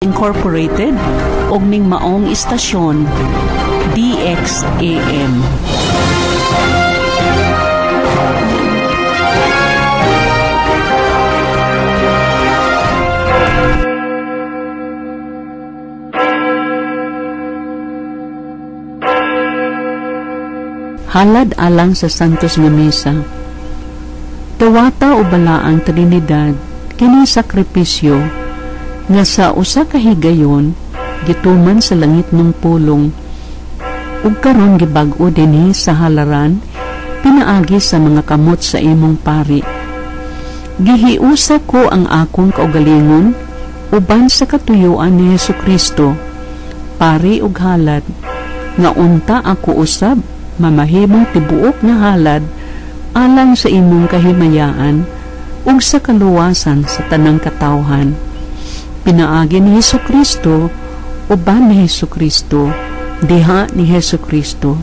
Incorporated og ning maong istasyon DXAM. Halad alang sa Santos nga Misa. Dawata o balaang Trinidad kini sakripisyo nga sa usa ka higayon gituman sa langit ng pulong ug karon gibag-o dinhi sa halaran pinaagi sa mga kamot sa imong pari. Gihiusa ko ang akong kaugalingon uban sa katuyuan ni Hesukristo, pari ug halad, nga unta ako usab mamahimong tibuok nga halad alang sa imong kahimayaan ug sa kaluwasan sa tanang katawhan. Pinaagi ni Hesukristo, uban ni Hesukristo, diha ni Hesukristo.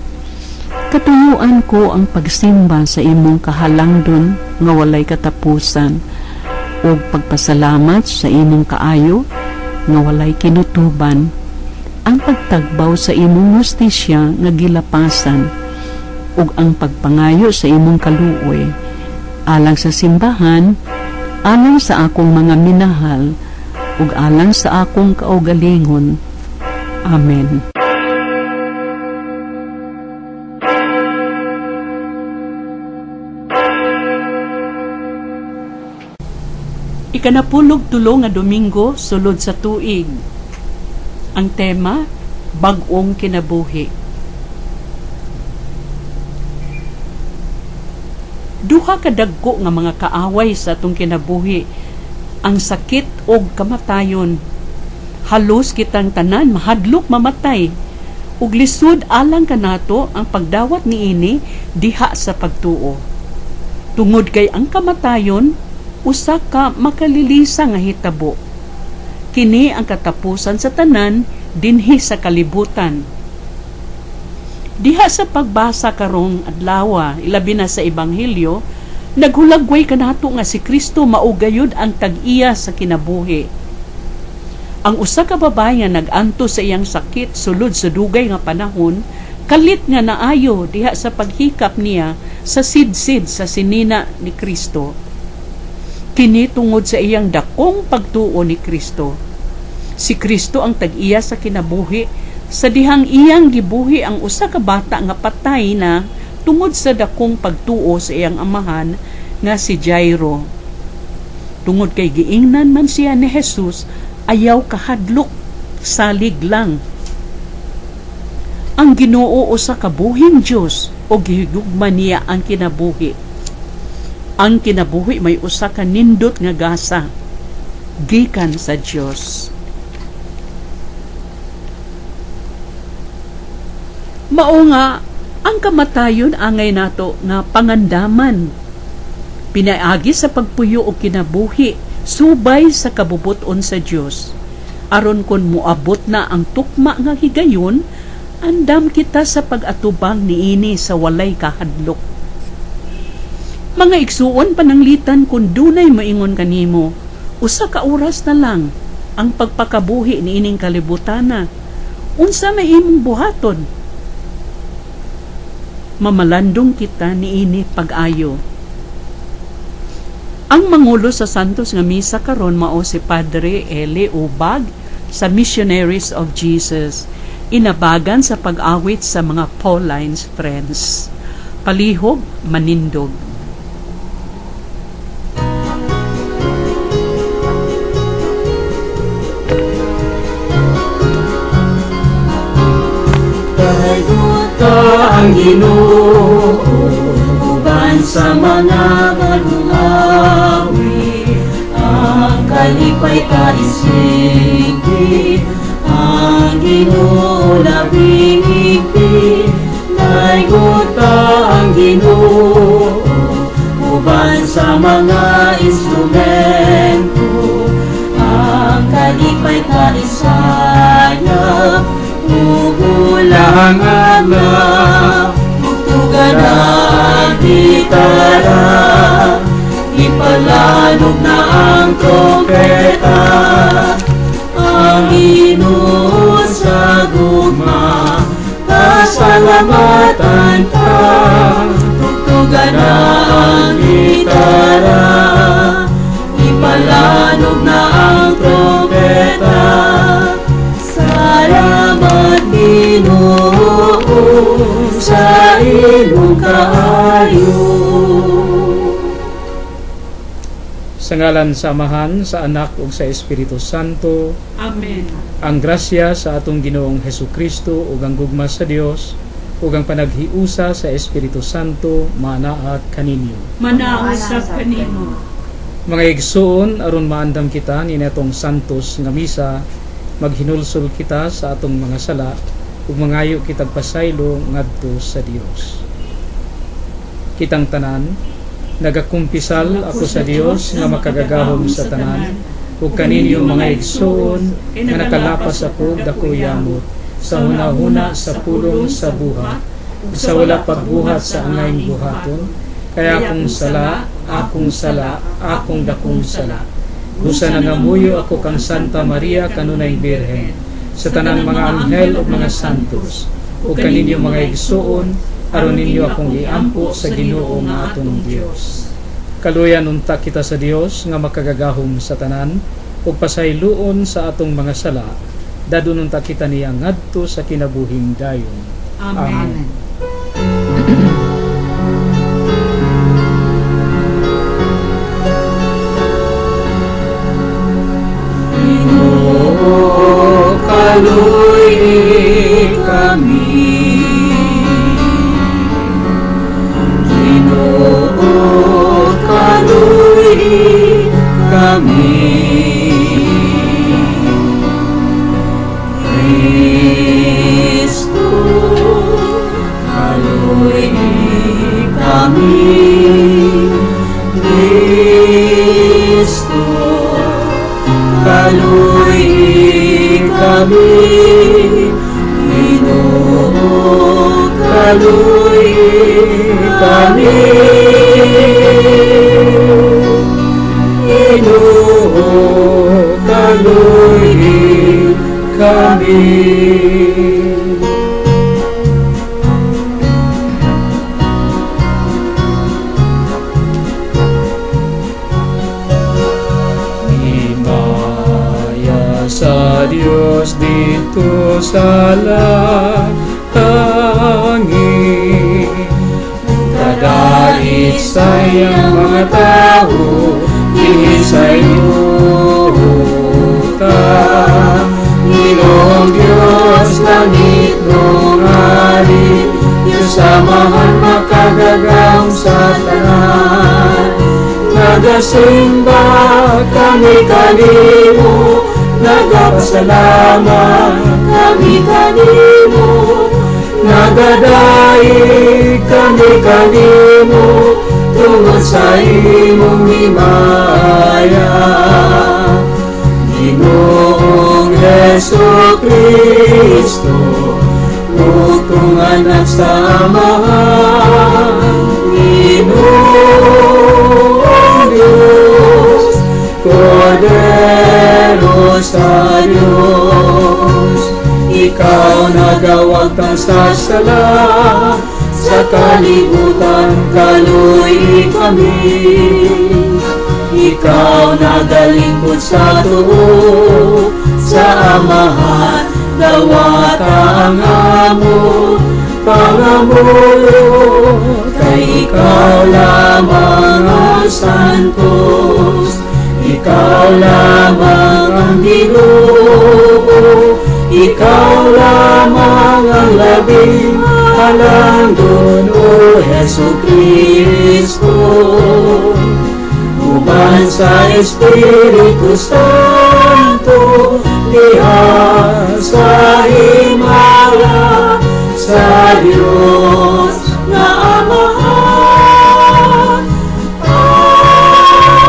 Katuyuan ko ang pagsimba sa imong kahalangdon nga walay katapusan ug pagpasalamat sa imong kaayo nga walay kinutuban, ang pagtagbaw sa imong hustisya nga gilapasan ug ang pagpangayo sa imong kaluoy alang sa simbahan, alang sa akong mga minahal ug alang sa akong kaugalingon. Amen. Ikanapulog tulo nga Domingo sulod sa tuig. Ang tema, bag-ong kinabuhi. Duha ka dagko nga mga kaaway sa atong kinabuhi, ang sakit og kamatayon. Halos kitang tanan mahadlok mamatay, ug lisod alang kanato ang pagdawat niini diha sa pagtuo. Tungod kay ang kamatayon usa ka makalilisa nga hitabo. Kini ang katapusan sa tanan dinhi sa kalibutan. Diha sa pagbasa karong adlawa, ilabi na sa Ebanghelyo, naghulagway kanato nga si Kristo mao gayud ang tag-iya sa kinabuhi. Ang usa ka babae nga nag-antos sa iyang sakit sulod sa dugay nga panahon, kalit nga naayo diha sa paghikap niya sa sidsid sa sinina ni Kristo. Kini tungod sa iyang dakong pagtuo ni Kristo. Si Kristo ang tag-iya sa kinabuhi sa dihang iyang gibuhi ang usa ka bata nga patay na tungod sa dakong pagtuo sa iyang amahan nga si Jairo. Tungod kay giingnan man siya ni Jesus, ayaw kahadlok, salig lang. Ang Ginoo usa ka buhing Dios o gihigugma niya ang kinabuhi. Ang kinabuhi may usa ka nindot nga gasa gikan sa Dios. Mao nga ang kamatayon angay nato nga pangandaman, pinaagi sa pagpuyo og kinabuhi subay sa kabubut-on sa Dios. Aron kon moabot na ang tukma nga higayon, andam kita sa pag-atubang niini sa walay kahadlok. Mga igsuon, pananglitan kun dunay moingon kanimo, usa ka oras na lang ang pagpakabuhi niining kalibutana. Unsa may imong buhaton? Mamalandong kita niini pag-ayo. Ang mangulo sa Santos nga Misa karon mao si Padre Eli Ubag sa Missionaries of Jesus, inabagan sa pag-awit sa mga Pauline's Friends. Palihog, manindog. Ang Ginoo uban sa mga mag-awit, ang kalipay kaisigi, ang Ginoo labing higpit. Naiguta ang Ginoo uban sa mga instrumento, ang kalipay kaisaya, ugulang adlaw, tugtugan ang gitara, ipalanog na ang trompeta. ang Ginoo sa gugma, pasalamatan ta. Tugtugan na ang gitara, ipalanog na ang trompeta. Salamat Ginoo sa imong kaayo. Sa ngalan sa Amahan, sa Anak ug sa Espiritu Santo. Amen. Ang grasya sa atong Ginoong Hesukristo ug ang gugma sa Dios ug ang panaghiusa sa Espiritu Santo manaa kaninyo. Manausap kanimo. Mga igsoon, aron maandam kita ni netong santos nga misa, maghinulsol kita sa atong mga sala ug mangayo kitag pasaylo ngadto sa Dios. Kitang tanan, nagakumpisal ako sa Dios nga makagagahom sa tanan ug kaninyo mga igsoon nga nakalapas ako dako yamot sa hunahuna, sa pulong, sa buhat ug sa wala pagbuhat sa angayng buhaton, kay akong sala, akong sala, akong dakong sala. Busa nangamuyo ako kang Santa Maria kanunay Birhen, sa tanang mga anghel ug mga santos, ug kaninyo mga igsoon, aron ninyo akong giampo sa Ginoo nga atong Dios. Kaluyan unta kita sa Dios nga makagagahom sa tanan ug pasayloon sa atong mga sala, dadon unta kita niya ngadto sa kinabuhing dayon. Amen. Amen. Ginoo, kaluy kami. Ginoo, kaluy kami. Kristo, kaluy kami. Kristo, kaluy kami. Ginoo, kaluy kami. Ginoo, kaluy kami. Himaya sa Dios dito sa langit, kadait sa iyang mga tao, dinhi sa yuta. Ginoong Diyos, langit nung hari, Diyos Amahan makagagahom sa tanan. Nagasimba kami kanimo, nagapasalamat kami kanimo, nagadaig kami kanimo, tungod sa imong himaya. Ginoong Hesu Kristo, bugtong anak sa Amahan, Ginoong Diyos, Kordero sa Diyos, ikaw nagawagtang sa sala, sa kalibutan kaluy kami. Ikaw nagalingkod sa tuo, sa Amahan, dawata ang amo, pangamuyo, kay ikaw lamang ang santos, ikaw lamang ang Ginoo, ikaw lamang ang labing halangdon, O Hesu Kristo. Uban sa Espiritu Santo, diha sa himaya sa Dios nga Amahan. Amen.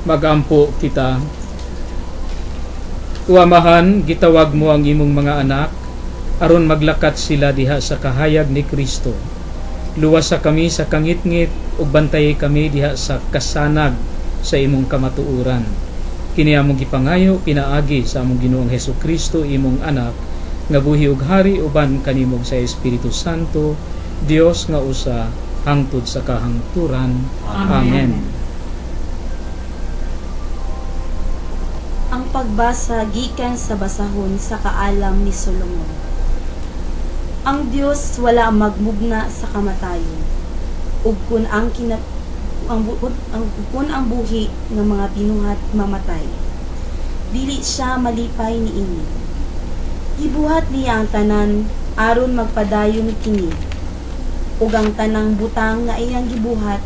Magampo kita. O Amahan, gitawag mo ang imong mga anak aron maglakat sila diha sa kahayag ni Kristo. Luwasa kami sa kangitngit ug bantayi kami diha sa kasanag sa imong kamatuoran. Kini among gipangayo pinaagi sa among Ginoong Hesukristo, imong anak, nga buhi ug hari uban kanimo sa Espiritu Santo, Dios nga usa hangtod sa kahangturan. Amen. Amen. Ang pagbasa gikan sa basahon sa kaalam ni Solomon. Ang Dios wala magmugna sa kamatayon, ug kun ang kun ang buhi nga mga binuhat mamatay, dili siya malipay niini. Gibuhat niya ang tanan aron magpadayon kini, ug ang tanang butang nga iyang gibuhat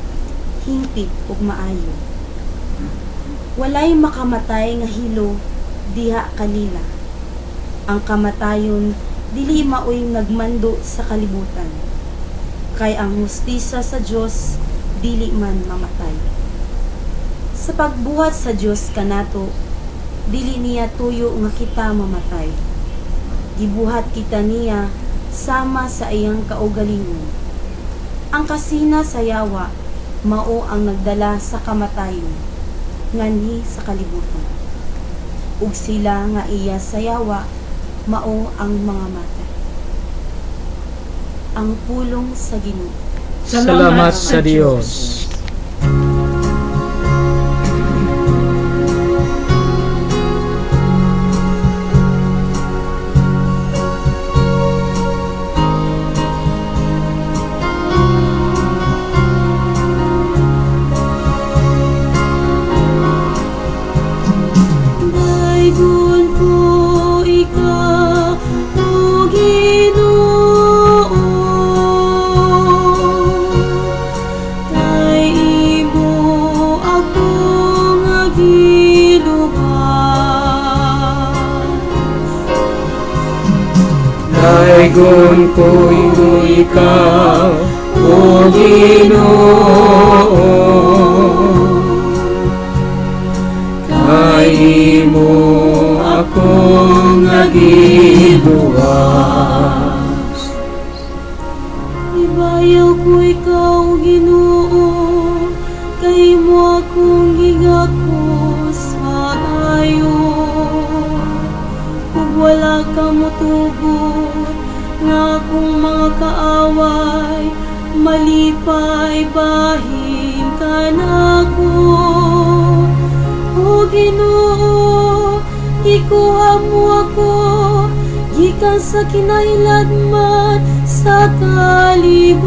hingpit ug maayo. Walay makamatay nga hilo diha kanila. Ang kamatayon dili maoy nagmando sa kalibutan, kay ang hustisya sa Dios dili man mamatay. Sa pagbuhat sa Dios kanato, dili niya tuyo nga kita mamatay. Gibuhat kita niya sama sa iyang kaugalingon. Ang kasina sa yawa mao ang nagdala sa kamatayon nganhi sa kalibutan, ug sila nga iya sa yawa mao ang mga matay. Ang pulong sa Ginoo. Salamat sa Dios. Daygon ko ikaw, o Ginoo, kay imo akong giluwas. Daygon ko ikaw, o Ginoo, kay imo akong nagiluwas. Ibayaw ko ikaw, Ginoo, kay imo akong gigakos maayo. Ug wala ka motugot nga akong mga kaaway malipay bahin kanako. O Ginoo, gikuha mo ako gikan sa kinahiladman sa kalibutan.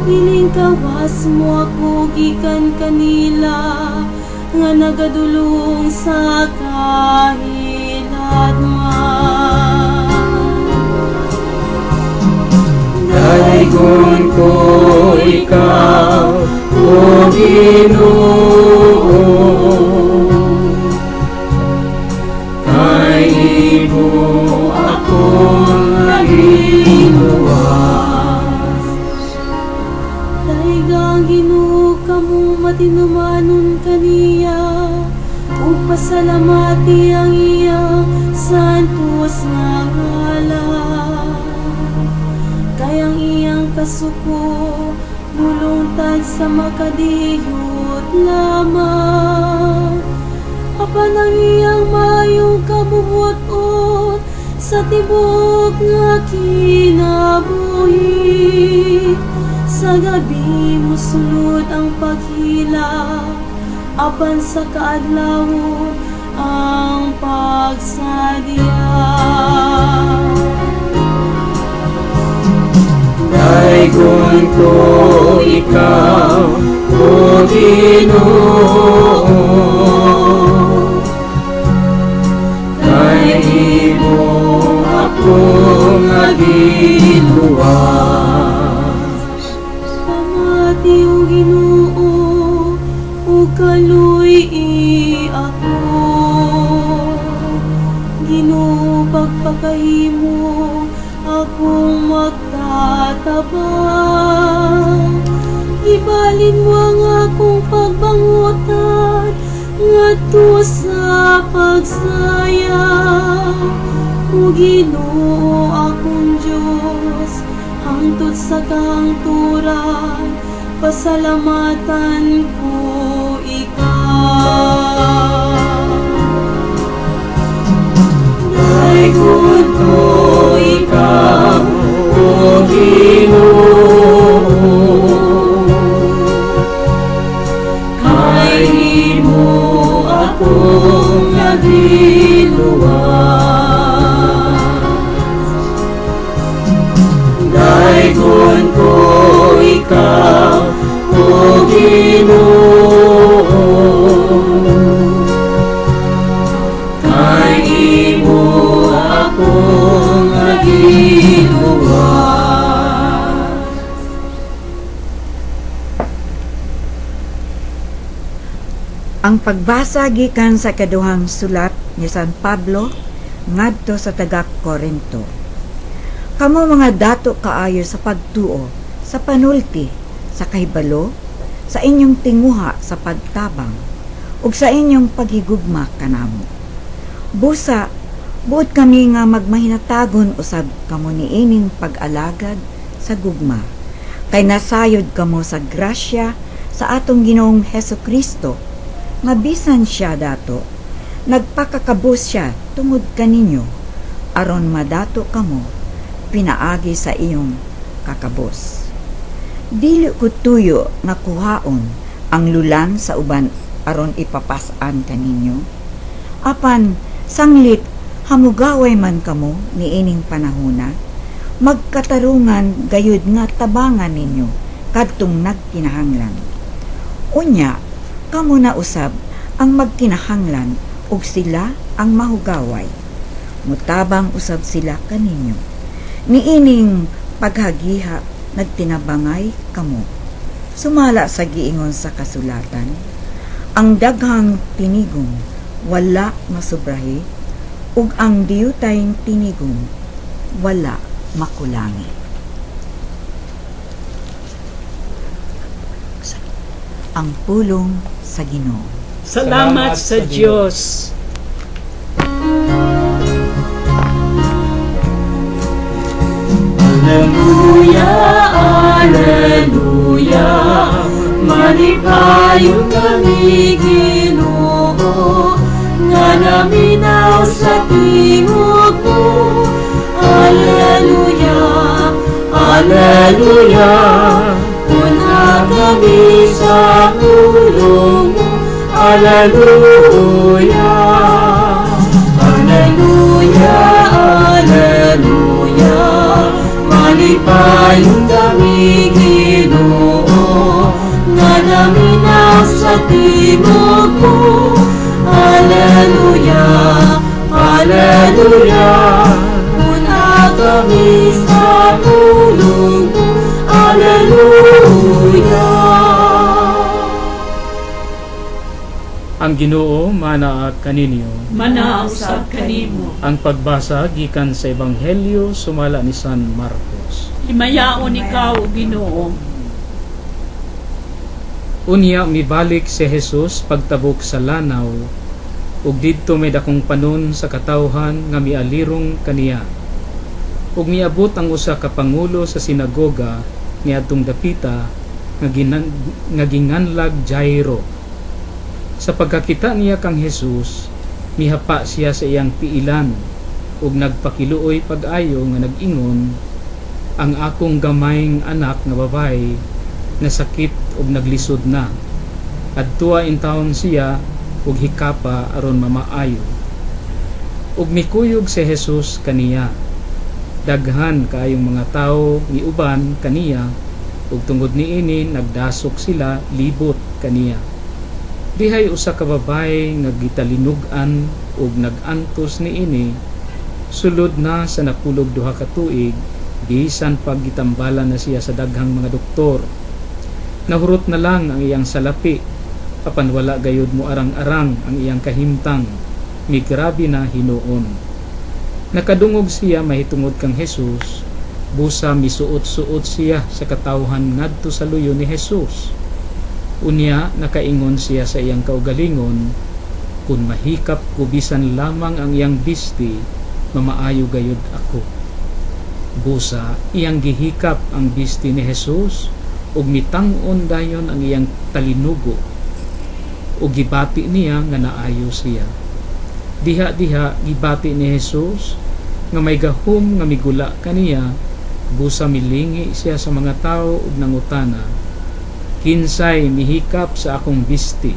Gilingkawas mo ako gikan kanila nga nagadulong sa kahiladman. Daygon ko ikaw, O Ginoo, kay imo akong nagiluwas. Daygang Ginoo kamong matinumanon kaniya, ug pasalamati ang iyang santos nga ngalan. Kay ang iyang kasuko mulungtad sa makadiyot lamang, apan ang iyang maayong kabubuot sa tibuok nga kinabuhi. Sa gabi mosulod ang paghilak, apan sa kaadlawon ang pagsadya. Daygon ko ikaw, O Ginoo, kay imo akong nagiluwas. Pamati, O Ginoo, ug kaluy-i ako. Ginoo, pagpakahimo akong magtatabang. Gibalin mo ang akong pagbangutan ngadto sa pagsaya. O Ginoo akong Dios, Hangtod sa kangturan, pasalamatan ko ikaw. Daygon ko ikaw, O Ginoo, kay imo akong nagiluwas. Daygon ko ikaw, O Ginoo, kay imo akong nagiluwas. Ang pagbasa gikan sa kaduhang sulat ni San Pablo ngadto sa taga Korinto. Kamo mga dato kaayo sa pagtuo, sa panulti, sa kahibalo, sa inyong tinguha sa pagtabang, ug sa inyong paghigugma kanamo. Busa, buot kami nga magmahinatagon usab kamo niining pag-alagad sa gugma, kay nasayod kamo sa grasya sa atong Ginoong Hesus Kristo, nga bisan siya dato, nagpakakabus siya tungod kaninyo, aron madato kamo pinaagi sa iyong kakabos. Dili ko tuyo nga kuhaon ang lulan sa uban aron ipapas-an kaninyo. Apan sanglit hamugaway man kamo niining panahona, magkatarungan gayud nga tabangan ninyo kadtong nagkinahanglan. Unya, kamo na usab ang magkinahanglan ug sila ang mahugaway. Mutabang usab sila kaninyo. Niining paghagiha nagtinabangay kamo. Sumala sa giingon sa kasulatan, ang daghang tinigom wala masubrahi, ug ang diyutay tinigom wala makulangi. Ang pulong sa Ginoo. Salamat sa Dios. Alleluia, alleluia, malipayon kami Ginoo, nga naminaw sa tingog mo. Alleluia, alleluia, una kami sa pulong mo. Alleluia, alleluia, alleluia, malipayon kami Ginoo, nga naminaw sa tingog mo. Alleluia, alleluia, una kami sa pulong mo. Alleluia. Ang Ginoo manaa kaninyo. Manaa usab kanimo. Ang pagbasa gikan sa Ebanghelyo sumala ni San Marcos. Himayaon ikaw, Ginoo. Unya mibalik si Jesus pagtabok sa lanaw, ug didto may dakong panon sa katawhan nga mialirong kaniya. Ug miabot ang usa ka pangulo sa sinagoga niadtong dapita nga ginganlag Jairo. Sa pagkakita niya kang Jesus, mihapa siya sa iyang tiilan ug nagpakiluoy pag-ayo nga nag-ingon, ang akong gamayng anak nga babae nasakit ug naglisod na. Adtua intawon siya ug hikapa aron mamaayo. Ug mikuyog si Jesus kaniya. Daghan kaayong mga tawo miuban kaniya ug tungod niini nagdasok sila libot kaniya. Dihay usa ka babae nga gitalinug-an ug nag-antos niini sulod na sa napulog 2 ka tuig, bisan pag gitambalan na siya sa daghang mga doktor. Nahurot na lang ang iyang salapi, apan wala gayud mo arang-arang ang iyang kahimtang, migrabe na hinuon. Nakadungog siya mahitungod kang Jesus, busa misuot-suot siya sa katawhan ngadto sa luyo ni Jesus. Unya nakaingon siya sa iyang kaugalingon, kun mahikap ko bisan lamang ang iyang bisti, mamaayo gayud ako. Busa iyang gihikap ang bisti ni Jesus ug mitang-on dayon ang iyang talinugo ug gibati niya nga naayo siya. Diha-diha gibati ni Jesus nga may gahom nga migula kaniya, busa milingi siya sa mga tawo ug nangutana, "Kinsay mihikap sa akong bisti?"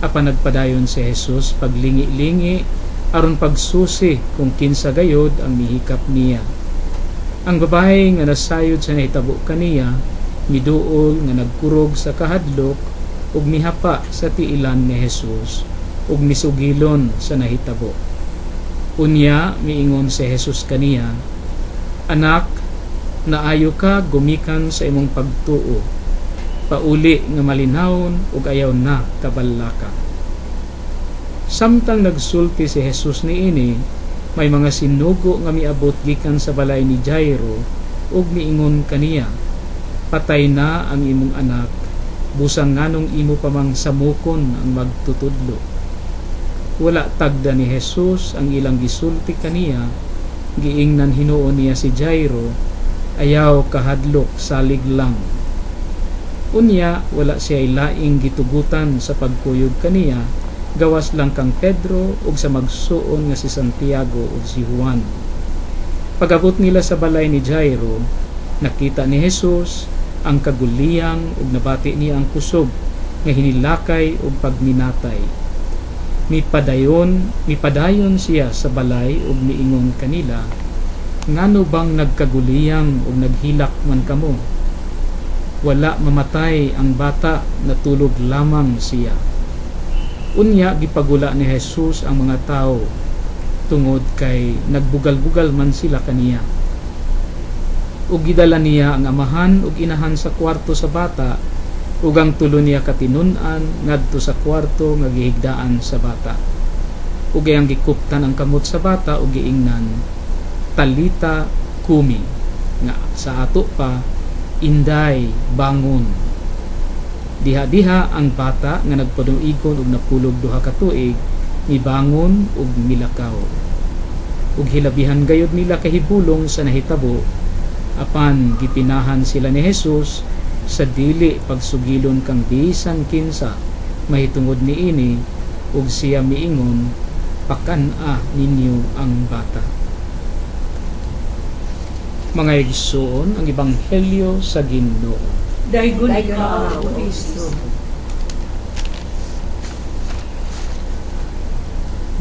Apan nagpadayon si Jesus paglingi-lingi aron pagsusi kung kinsa gayod ang mihikap niya. Ang babae nga nasayod sa nahitabo kaniya miduol nga nagkurog sa kahadlok ug mihapa sa tiilan ni Jesus ug misugilon sa nahitabo. Unya miingon si Jesus kaniya, "Anak, naayo ka gumikan sa imong pagtuo. Pauli nga malinawon ug ayaw na kabalaka." Samtang nagsulti si Jesus niini, may mga sinugo nga miabot gikan sa balay ni Jairo ug miingon kaniya, "Patay na ang imong anak, busang nganong imo pa mang samukon ang magtutudlo?" Wala tagda ni Jesus ang ilang gisulti kaniya, giingnan hinuon niya si Jairo, "Ayaw kahadlok, salig lang." Unya wala siya laing gitugutan sa pagkuyog kaniya, gawas lang kang Pedro ug sa magsuon nga si Santiago ug si Juan. Pag-abot nila sa balay ni Jairo, nakita ni Jesus ang kaguliyang ug nabati niya ang kusog nga hinilakay ug pagminatay. Mipadayon siya sa balay ug miingon kanila, "Ngano bang nagkaguliyang ug naghilak man kamo? Wala mamatay ang bata, natulog lamang siya." Unya gipagula ni Jesus ang mga tao tungod kay nagbugal-bugal man sila kaniya. Ug gidala niya ang amahan ug inahan sa kwarto sa bata ug ang tulo niya katinun-an ngadto sa kwarto nga gihigdaan sa bata. Ug iyang gikuptan ang kamot sa bata ug giingnan, "Talita kumi," nga sa ato pa, "Inday, bangon." Diha-diha ang bata nga nagpanuigon og napulog 2 ka tuig mibangon ug milakaw. Ug hilabihan gayud nila kahibulong sa nahitabo, apan gipinahan sila ni Jesus sa dili pagsugilon kang bisan kinsa mahitungod niini, ug siya miingon, "Pakan-a ninyo ang bata." Mga igsoon, ang ebanghelyo sa Ginoo. Daygon ikaw, O Kristo.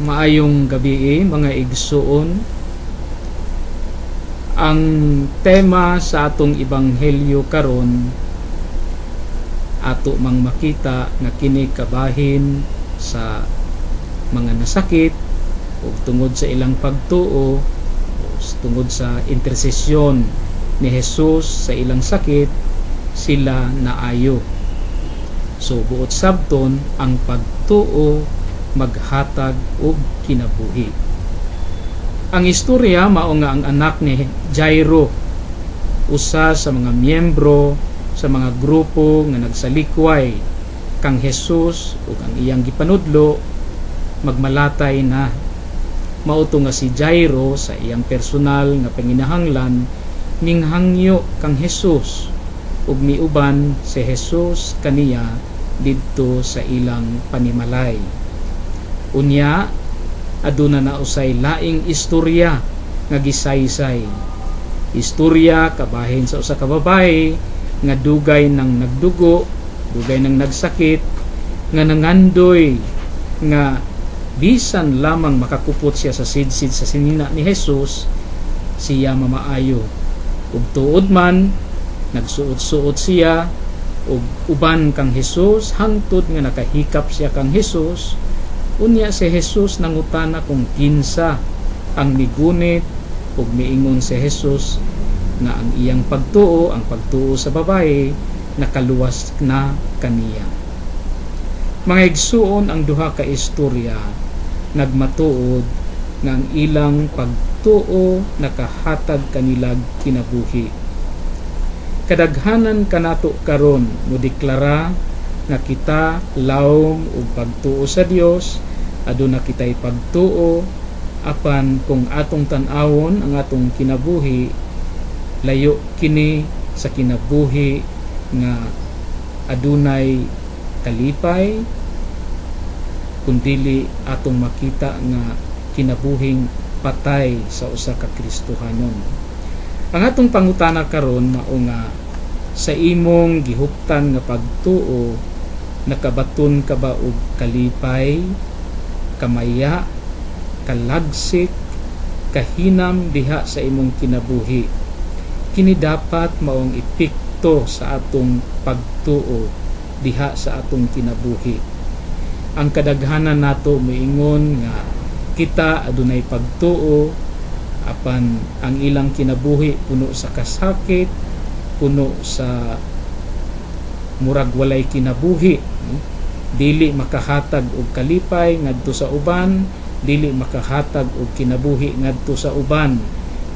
Maayong gabi, mga igsoon. Ang tema sa atong ebanghelyo karon ato mang makita nga kini kabahin sa mga nasakit ug tungod sa ilang pagtuo, tungod sa intersesyon ni Jesus sa ilang sakit, sila naayo. So buot sabton, ang pagtuo maghatag og kinabuhi. Ang istorya mao nga ang anak ni Jairo, usa sa mga miyembro sa mga grupo nga nagsalikway kang Jesus ug ang iyang gipanudlo, magmalatay na. Mao to nga si Jairo sa iyang personal nga panginahanglan minghangyo kang Jesus ug miuban si Jesus kaniya didto sa ilang panimalay. Unya aduna na usay laing istorya nga gisaysay. Istorya kabahin sa usa ka babae nga dugay nang nagdugo, dugay nang nagsakit, nga nangandoy nga bisan lamang makakupot siya sa sidsid sa sinina ni Jesus, siya mamaayo. Ug tuod man, nagsuot-suot siya ug uban kang Jesus hangtod nga nakahikap siya kang Jesus. Unya si Jesus nangutana kung kinsa ang migunit, ug miingon si Jesus nga ang iyang pagtuo, ang pagtuo sa babae, nakaluwas na kaniya. Mga igsuon, ang duha ka istorya nagmatuod nga ang ilang pagtuo nakahatag kanilag kinabuhi. Kadaghanan kanato karon modeklara nga kita lawom og pagtuo sa Dios, aduna kitay pagtuo, Apan kung atong tan-awon ang atong kinabuhi, layo kini sa kinabuhi nga adunay kalipay, kundili atong makita nga kinabuhing patay sa usa ka Kristohanon. Ang atong pangutana karon mao nga sa imong gihuptan nga pagtuo, nakabaton ka ba og kalipay, kamaya, kalagsik, kahinam diha sa imong kinabuhi? Kini dapat maong epekto sa atong pagtuo diha sa atong kinabuhi. Ang kadaghanan nato moingon nga kita adunay pagtuo, apan ang ilang kinabuhi puno sa kasakit, puno sa murag walay kinabuhi, no? Dili makahatag og kalipay ngadto sa uban, dili makahatag og kinabuhi ngadto sa uban.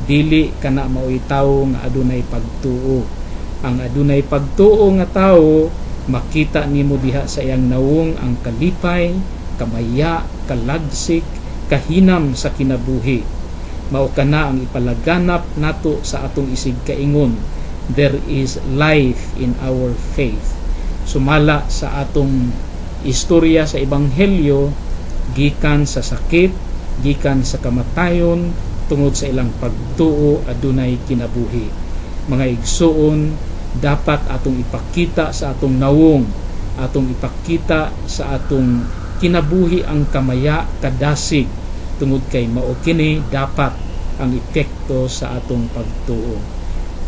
Dili kana maoy tawo nga adunay pagtuo. Ang adunay pagtuo nga tawo, makita nimo diha sa iyang nawong ang kalipay, kamaya, kalagsik, kahinam sa kinabuhi. Mao kana ang ipalaganap nato sa atong isig kaingon. There is life in our faith. Sumala sa atong istorya sa Ebanghelyo, gikan sa sakit, gikan sa kamatayon, tungod sa ilang pagtuo adunay kinabuhi. Mga igsuon, dapat atong ipakita sa atong nawong, atong ipakita sa atong kinabuhi ang kamaya, kadasig, tungod kay mao kini dapat ang epekto sa atong pagtuo.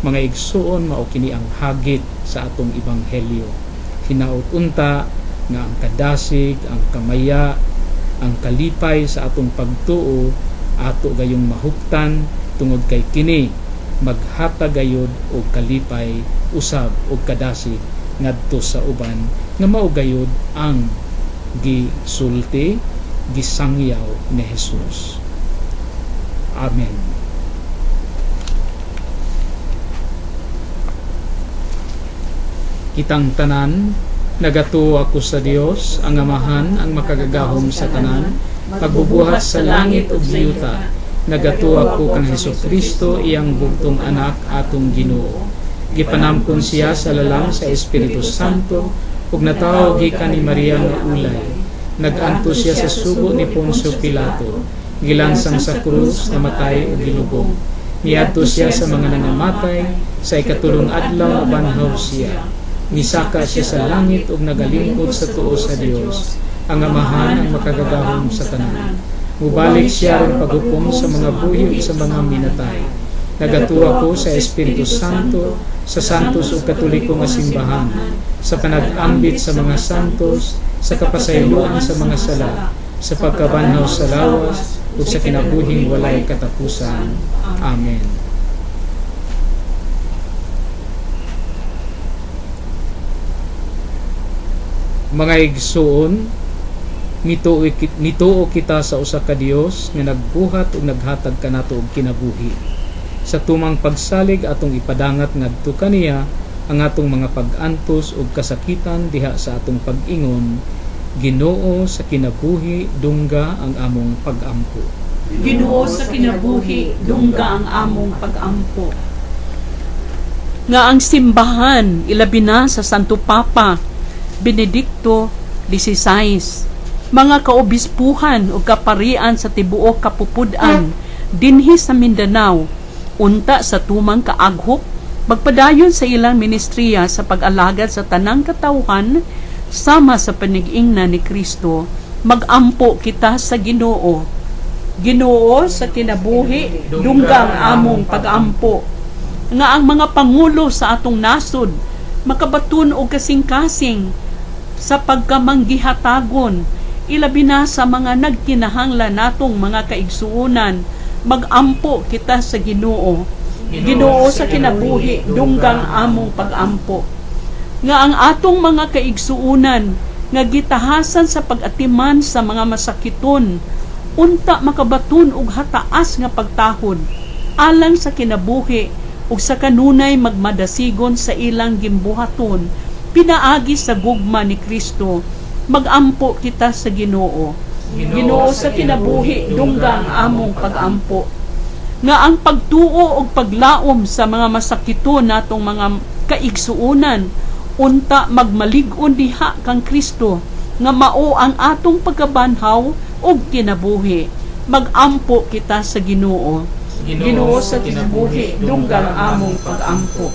Mga igsuon, mao kini ang hagit sa atong ebanghelyo. Hinaot unta nga ang kadasig, ang kamaya, ang kalipay sa atong pagtuo ato gayong mahuptan, tungod kay kini maghatag gayod og kalipay usab og kadasig ngadto sa uban nga mao gayod ang gisulti, gisangyaw ni Jesus. Amen. Kitang tanan, nagatuo ako sa Dios, ang Amahan, ang makagagahom sa tanan, pagbubuhat sa langit ug yuta. Nagatuo ako kang Hesukristo, iyang bugtong anak, atong Ginoo. Gipanamkon siya sa lalang sa Espiritu Santo, ug natawo gikan ni Maria nga ulay. Nag-antos siya sa sugo ni Poncio Pilato, gilansang sa krus, namatay ug gilubong. Miadto siya sa mga nangamatay, sa ikatulong adlaw nabanhaw siya. Misaka siya sa langit ug nagalingkod sa tuo sa Dios, ang Amahan, ang makagagahom sa tanan. Mubalik siya aron paghukom sa mga buhi ug sa mga minatay. Nagatuo ako sa Espiritu Santo, sa santos ug katoliko nga simbahan, sa panag-ambit sa mga santos, sa kapasayloan sa mga sala, sa pagkabanhaw sa lawas ug sa kinabuhing walay katapusan. Amen. Mga igsuon, mituo kita sa usa ka Dios nga nagbuhat ug naghatag kanato og kinabuhi. Sa tumang pagsalig atong ipadangat ngadto kaniya ang atong mga pag-antos ug kasakitan diha sa atong pag-ingon, Ginoo, sa kinabuhi dungga ang among pag-ampo. Ginoo, sa kinabuhi dungga ang among pag-ampo. Nga ang simbahan ilabi na sa Santo Papa Benedicto XVI, mga kaobispuhan ug kaparian sa tibuok kapupud-an dinhi sa Mindanao, unta sa tumang kaaghop, magpadayon sa ilang ministriya sa pag-alagad sa tanang katawhan sama sa panigingna ni Kristo. Magampo kita sa Ginoo. Ginoo, sa kinabuhi dungga ang among pag-ampo. Nga ang mga pangulo sa atong nasod makabaton og kasing-kasing sa pagkamanggihatagon, ilabi na sa mga nagkinahanglan natong mga kaigsuonan. Magampo kita sa Ginoo. Ginoo, sa kinabuhi dunggang among pag-ampo. Nga ang atong mga kaigsuonan nga gitahasan sa pag-atiman sa mga masakiton, unta makabaton og hataas nga pagtahod alang sa kinabuhi ug sa kanunay magmadasigon sa ilang gimbuhaton pinaagi sa gugma ni Kristo. Magampo kita sa Ginoo. Ginoo sa kinabuhi, dungga ang among pagampo. Nga ang pagtuo og paglaom sa mga masakito natong mga kaigsuonan unta magmalig-on diha kang Kristo nga mao ang atong pagkabanhaw ug kinabuhi. Magampo kita sa Ginoo. Ginoo sa kinabuhi, dungga ang among pagampo.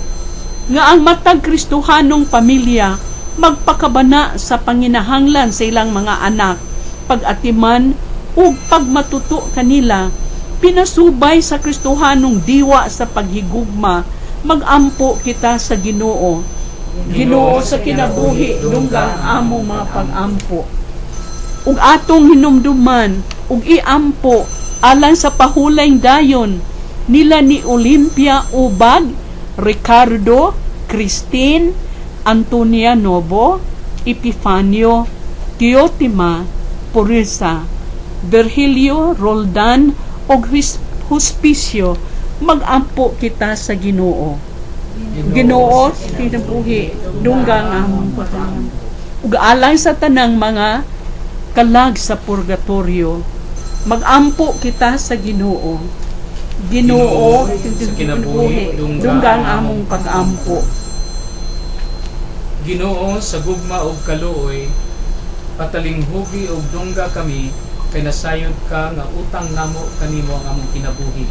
Nga ang matag Kristohanong pamilya magpakabana sa panginahanglan sa ilang mga anak, pag-atiman ug pagmatuto kanila, pinasubay sa Kristohanong diwa sa paghigugma. Magampo kita sa Ginoo. Ginoo sa kinabuhi, dungga ang among mga pag-ampo. Ug atong hinumduman ug iampo alang sa pahulayng dayon nila ni Olimpia Ubag, Ricardo, Christine, Antonia Nobo, Epifanio, Teotima, Purisa, Virgilio Roldan ug Hospicio. Magampo kita sa Ginoo. Ginoo sa kinabuhi, dungga ang among pag-ampo. Ug alang sa tanang mga kalag sa purgatorio, magampo kita sa Ginoo. Ginoo sa kinabuhi, dungga ang among pag-ampo. Ginoo sa gugma ug kaluoy, patalinghugi ug dungga kami kay nasayod ka nga utang namo kanimo ang among kinabuhi.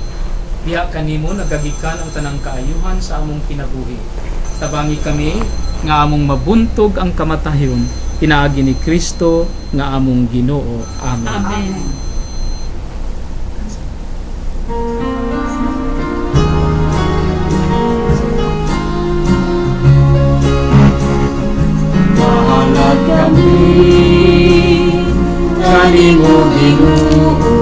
Diha kanimo nagagikan ang tanang kaayuhan sa among kinabuhi. Tabangi kami nga among mabuntog ang kamatayon pinaagi ni Kristo nga among Ginoo. Amen. Amen. Mahalad kami kanimo Ginoo,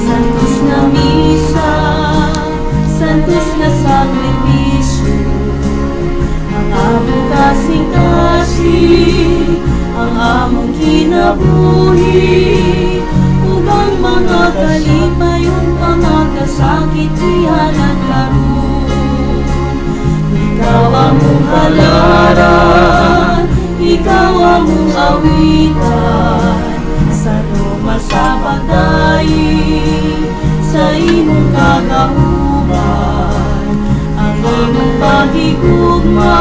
santos nga misa, santos nga sakripisyo, ang among kasing-kasing, ang among kinabuhi, ug ang mga kalipay ug mga kasakit ihalad karon. Ikaw among halaran, ikaw among awitan, sa luma sa pagdaig, sa imong kagahuman, ang imong pagigugma,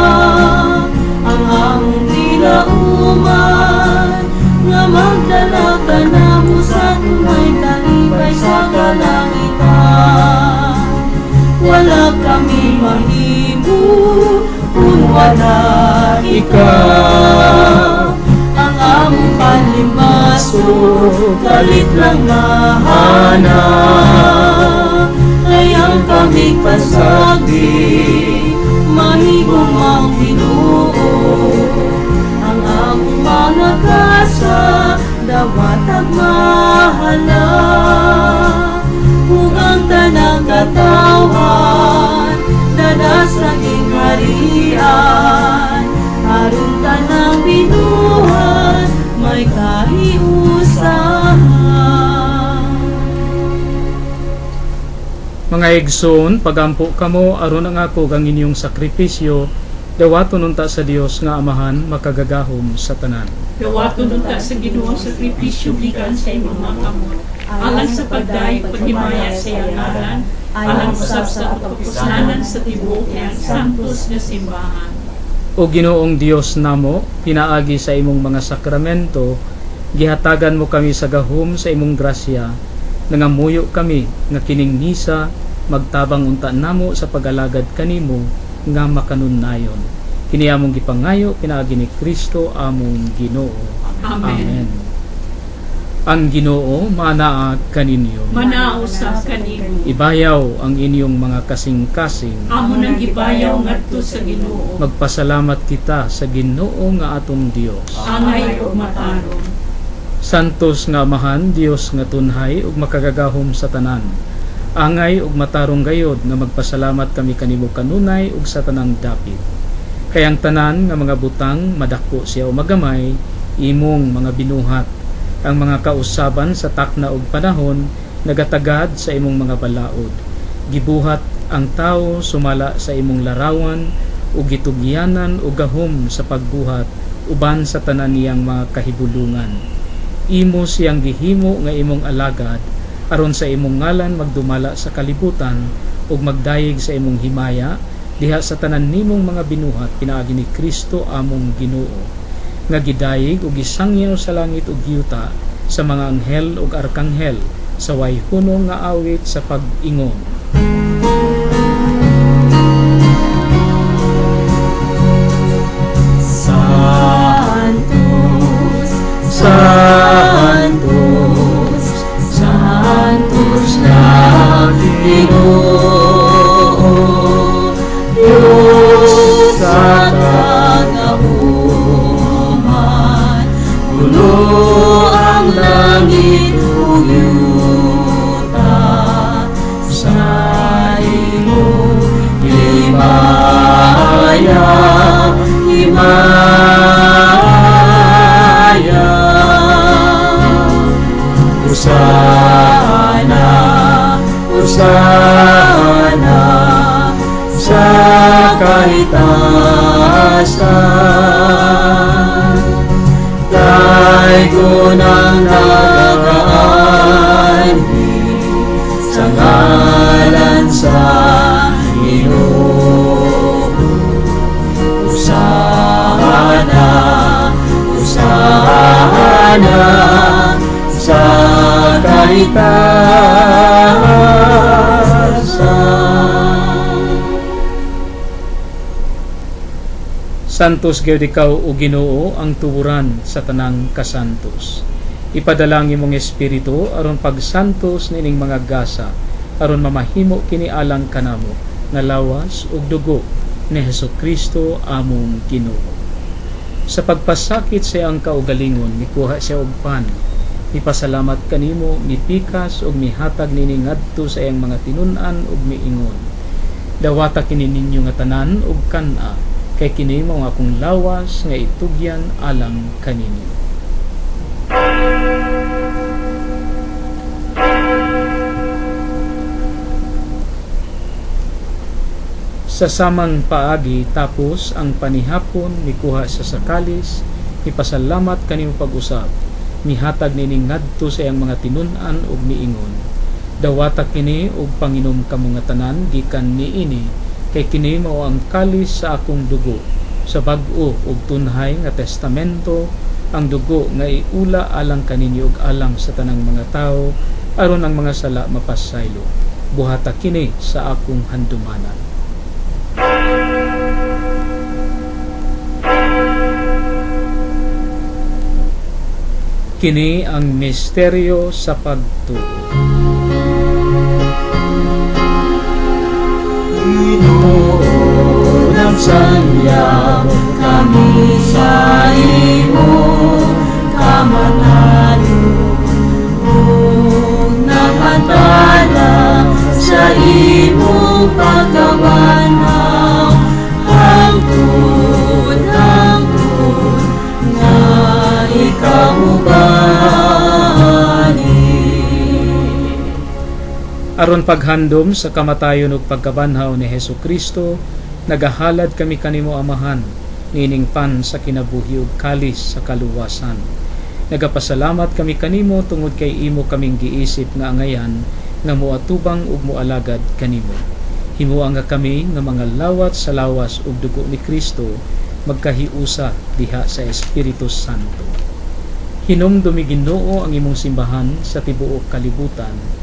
ang among gilauman, nga magdala ka namo sa tunay kalipay sa kalangitan. Wala kami mahimo kung wala ikaw. Ang among panlimaso, kalit lang nahana, ay ang kamig pasagdi, mahigong ang Ginoo. Ang among mga kasa, dawatag mahala, ug ang tanang katawhan, dada sa gingharian, aron tanang binuhat, may kahiusahan. Mga igsoon, pagampo kamo aron ang ako ang inyong sakripisyo dawaton unta sa Dios nga Amahan makagagahom sa tanan. Dawaton unta sa Ginoo ang sakripisyo gikan sa imong mga kamot, alang sa pagdayeg paghimaya sa iyang ngalan, alang usab sa kapuslanan sa tibuok niyang santos nga simbahan. O Ginoong Dios namo, pinaagi sa imong mga sakramento, gihatagan mo kami sa gahom sa imong grasya. Nangamuyo kami nga kining misa magtabang unta namo sa pag-alagad kanimo nga makanunnayon. Kini among gipangayo pinaagi ni Kristo among Ginoo. Amen. Amen. Ang Ginoo manaa kaninyo. Manaa usab kanimo. Ibayaw ang inyong mga kasing-kasing. Amo nang gibayaw ngadto sa Ginoo. Magpasalamat kita sa Ginoo nga atong Dios. Angay ug matarong. Santos nga Amahan, Dios nga tunhay ug makagagahom sa tanan. Angay ug matarong gayod nga magpasalamat kami kanimo kanunay ug sa tanang dapit. Kay ang tanan nga mga butang madako siya o magamay, imong mga binuhat. Ang mga kausaban sa takna ug panahon nagatagad sa imong mga balaod. Gibuhat ang tawo sumala sa imong larawan ug gitugyanan og gahom sa pagbuhat uban sa tanan niyang mga kahibulungan. Imo siyang gihimo nga imong alagad aron sa imong ngalan magdumala sa kalibutan ug magdayeg sa imong himaya diha sa tanan nimong mga binuhat pinaagi ni Kristo among Ginoo, nga gidayeg ug gisangyaw sa langit ug yuta sa mga anghel ug arkanghel sa way hunong nga awit sa pag-ingon. Santos, Santos, Santos na Ginoo, Diyos sa kagahuman, puno ang langit ug yuta sa imong himaya, himaya. Hosana, Hosana sa kahitasan. Daygon ang nagaanhi sa ngalan sa Ginoo. Hosana, Hosana sa kahitasan. Santos gyud ikaw o Ginoo ang tuburan sa tanang kasantos. Ipadala ang imong espiritu aron pagsantos niining mga gasa, aron mamahimo kini alang kanamo nga lawas ug dugo ni Hesukristo among Ginoo. Sa pagpasakit sa iyang kaugalingon, mikuha siya og pan, mipasalamat kanimo, mipikas ug mihatag nini ngadto sa iyang mga tinun-an ug miingon: Dawata kini ninyo nga tanan ug kan-a, kay kini mao ang akong lawas nga itugyan alang kaninyo. Sa samang paagi tapos ang panihapon, mikuha sa sakalis, mipasalamat kanimo pag-usab, mihatag nining ngadto sa iyang mga tinun-an ug miingon: Dawata kini ug panginom kamo nga tanan gikan niini, kay kini mao ang kalis sa akong dugo, sa bag-o ug tunhay nga testamento, ang dugo nga iula alang kaninyo ug alang sa tanang mga tawo, aron ang mga sala mapasaylo. Buhata kini sa akong handumanan. Kini ang misteryo sa pagtuo. Ginoo, nagsanyab kami sa imong kamatayon, ug nakatala sa imong pagkabanhaw, hangtod nga ikaw mubani. Aron paghandom sa kamatayon ug pagkabanhaw ni Hesukristo, nagahalad kami kanimo Amahan, niining pan sa kinabuhi ug kalis sa kaluwasan. Nagapasalamat kami kanimo tungod kay imo kaming giisip nga angayan nga moatubang ug moalagad kanimo. Himua nga kami nga mga lawat sa lawas ug dugo ni Kristo magkahiusa diha sa Espiritu Santo. Hinumdumi Ginoo ang imong simbahan sa tibuok kalibutan.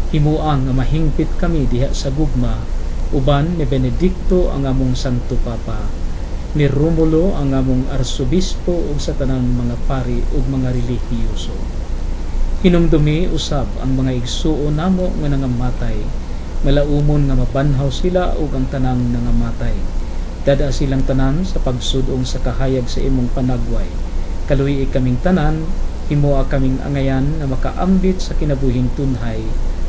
Himua nga mahingpit kami diha sa gugma, uban ni Benedicto ang among Santo Papa, ni Romulo ang among Arsobispo ug sa tanang mga pari ug mga relihiyoso. Hinumdumi usab ang mga igsuon namo nga nangamatay, malaumon nga mabanhaw sila ug ang tanang nangamatay. Dada silang tanan sa pagsudong sa kahayag sa imong panagway. Kaluyi kaming tanan, himua kaming angayan nga makaambit sa kinabuhing tunhay,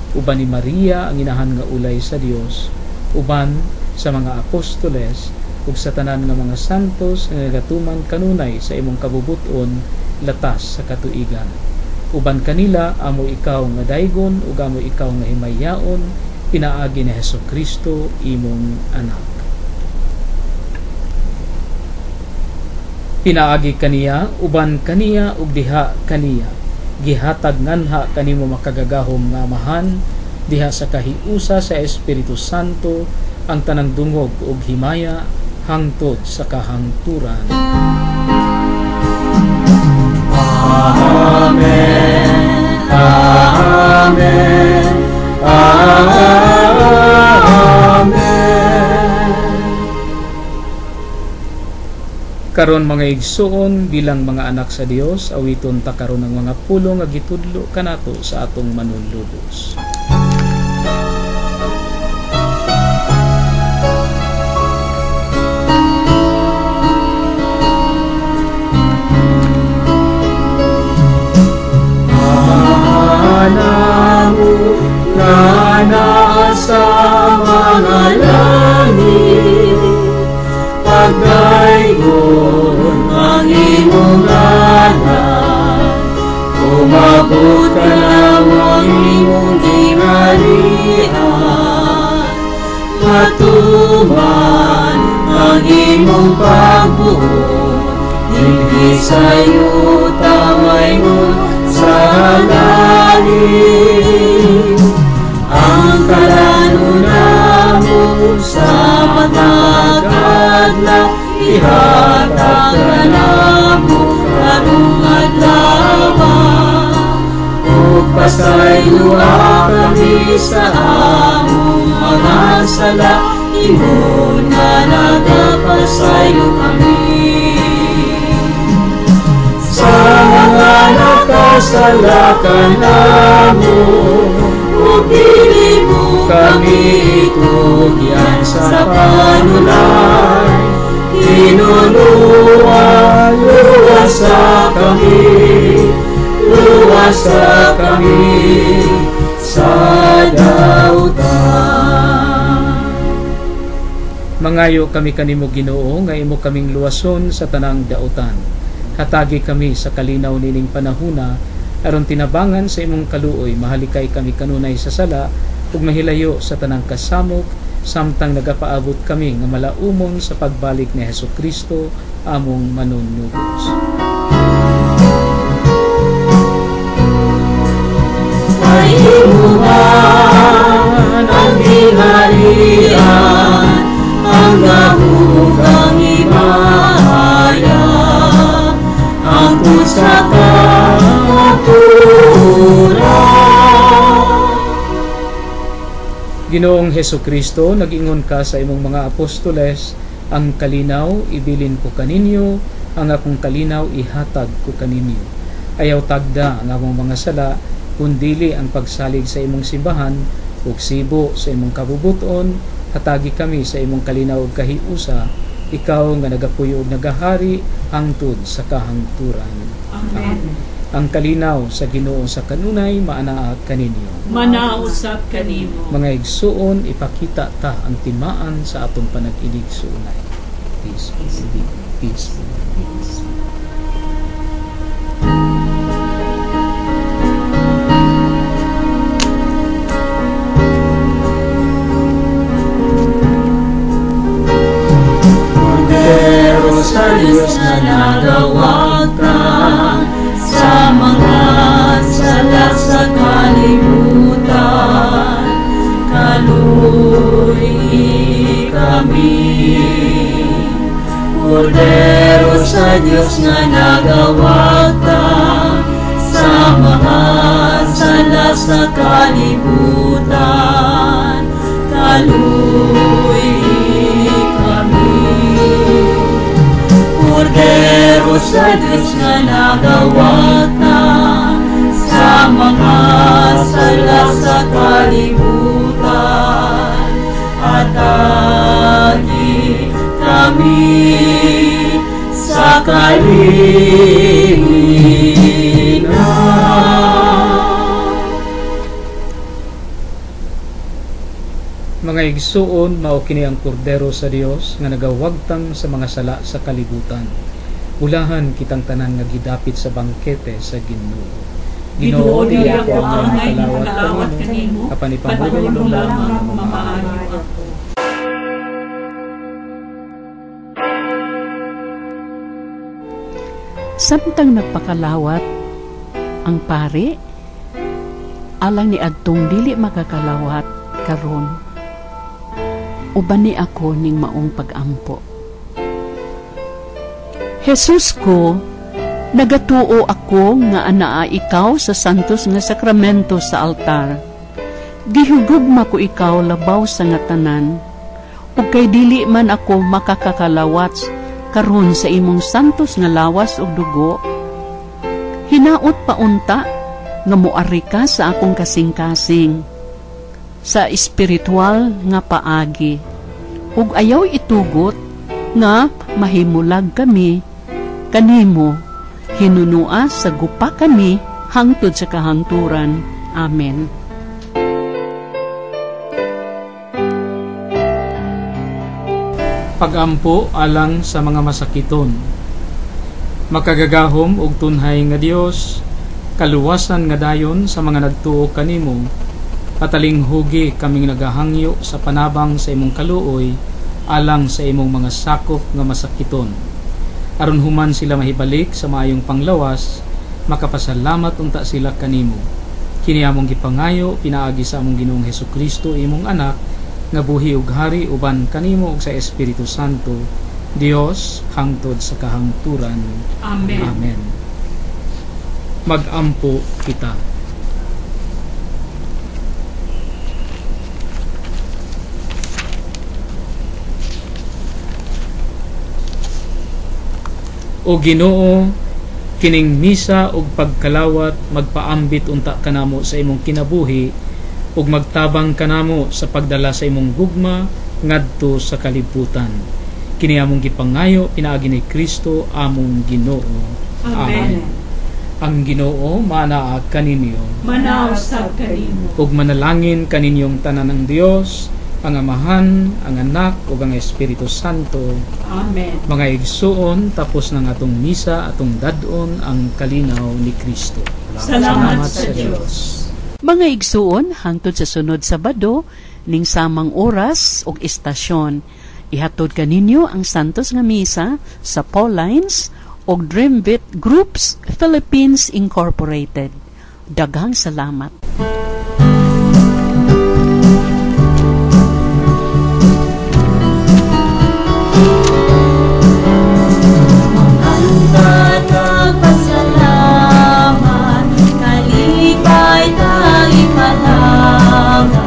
uban ni Maria ang inahan nga ulay sa Dios, uban sa mga apostoles ug sa tanan nga mga santos nga nagatuman kanunay sa imong kabubut-on latas sa katuigan. Uban kanila amo ikaw nga daygon ug amo ikaw nga himayaon, pinaagi ni Hesukristo imong anak. Pinaagi kaniya, uban kaniya ug diha kaniya, Gihatag nganha kanimo makagagahom nga Amahan diha sa kahiusa sa Espiritu Santo ang tanang dungog ug himaya hangtod sa kahangturan. Amen. Amen. Amen. Karon mga igsuon, bilang mga anak sa Dios, awiton ta karon ang mga pulong nga gitudlo kanato sa atong manunlubos. Nga nasa mga langit, pagdaygon ang imong ngalan, umabot ka namo ang imong gingharian, matuman ang imong pagbuot, dinhi sa yuta maingon sa langit. Ang kalano namo sa matag adlaw, ihatag kanamo karong adlaw, ug pasayloa kami sa among mga sala, ingon nga nagapasaylo kami sa mga nakasala kanamo, ug dili mo kami itugyan sa panulay. Tinuluan, luwasa kami, luwasa kami sa dautan. Mangayo kami kanimo Ginoo nga imo kaming luwason sa tanang dautan. Hatagi kami sa kalinaw nining panahuna aron tinabangan sa imong kaluoy mahalikay kami kanunay sa sala ug mahilayo sa tanang kasamok samtang nagapaabot kami nga malaumon sa pagbalik ni Hesukristo among manunubos. Ay imuhan ang gingharian, ang gahom ang himaya, ang sa kamatuoran. Ginoong Hesukristo, nag-ingon ka sa imong mga apostoles, ang kalinaw ibilin ko kaninyo, ang akong kalinaw ihatag ko kaninyo. Ayaw tagda ang among mga sala, kundili ang pagsalig sa imong simbahan ug sibo sa imong kabubuton, hatagi kami sa imong kalinaw ug kahiusa, ikaw nga nagapuyo ug nagahari hangtod sa kahangturan. Amen. Ang kalinaw sa Ginoo sa kanunay maanaa kaninyo. Manausap kanimo. Mga igsuon, ipakita ta ang timaan sa atong panag-inig-suunay. Peace be. Peace be. Peace. Pero sa Diyos na nagawagtan sa mga sala sa kalibutan, kaluy kami. Kordero sa Diyos nga nagawagtan sa mga sala sa kalibutan, kaluy kami. Kordero sa Diyos nga nagawagtan sa mga sala sa kalibutan, atagi kami sa kalinaw. Mga igsuon, mao kini ang kordero sa Dios nga nagawagtang sa mga sala sa kalibutan. Ulahan kitang tanan nga gidapit sa bangkete sa Ginoo. Ginoo, dili ako ang angay makalawat kanimo, apan ipamulong lamang mamaayo ako. Samtang nagpakalawat Ang pare alang ni adtong dili makakalawat karon, uban ni ako ning maong pagampo. Jesus ko, nagatuo ako nga anaa ikaw sa santos nga sakramento sa altar. Gihugugma ko ikaw labaw sa nga tanan, ug kay dili man ako makakakalawat karon sa imong santos nga lawas ug dugo, hinaot paunta nga moari ka sa akong kasing-kasing sa espiritual nga paagi, ug ayaw itugot nga mahimulag kami kanimo, hinunua sa gupa kami hangtod sa kahangturan. Amen. Pagampo alang sa mga masakiton. Makagagahom og tunhay nga Dios, kaluwasan nga dayon sa mga nagtuo kanimo, patalinghugi kaming nagahangyo sa panabang sa imong kaluoy alang sa imong mga sakop nga masakiton. Aron human sila mahibalik sa maayong panglawas, makapasalamat unta sila kanimo. Kini among gipangayo pinaagi sa among Ginoong Hesukristo, imong anak, nga buhi ug hari uban kanimo ug sa Espiritu Santo, Dios hangtod sa kahangturan. Amen. Amen. Magampo kita. O Ginoo, kining misa ug pagkalawat magpaambit unta kanamo sa imong kinabuhi ug magtabang kanamo sa pagdala sa imong gugma ngadto sa kalibutan. Kini among gipangayo pinaagi ni Kristo among Ginoo. Amen. Ang Ginoo manaa kaninyo, manaw sab kanimo, ug manalangin kaninyong tanan ng Dios, ang Amahan, ang Anak ug ang Espiritu Santo. Amen. Mga igsuon, tapos ng atong misa, atong dad-on ang kalinaw ni Kristo. Salamat sa Dios. Mga igsuon, hangtod sa sunod Sabado ning samang oras ug istasyon, ihatod kaninyo ang Santos nga Misa sa Paulines og Dreambeat Groups Philippines Incorporated. Daghang salamat. Nagpasalamat, kalipay taipalaga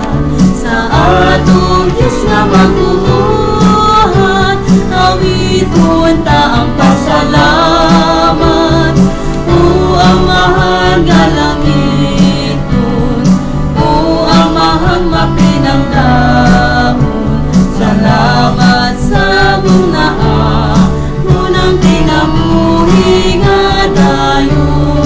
sa atong Diyos nga magbubuhat, awiton ta ang pasalamat. O Amahan nga langiton, o Amahan mapinangdamon, salamat sa mong naa, munang kinabuhi nga dayon.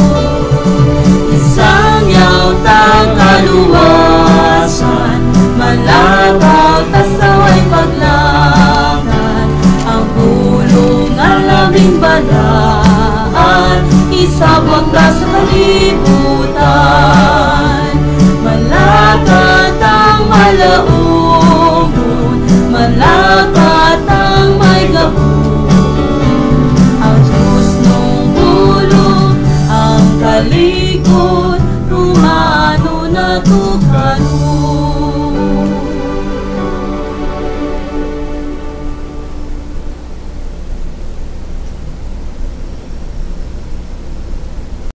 Isang yautang kaluwasan, malakaw ta sa way paglakan, ang pulong nga labing balaan, isabot ta sa kalibutan. Malakat ang malaumon, malakat ang may gabon, ang Diyos nung pulong, ang kalikot.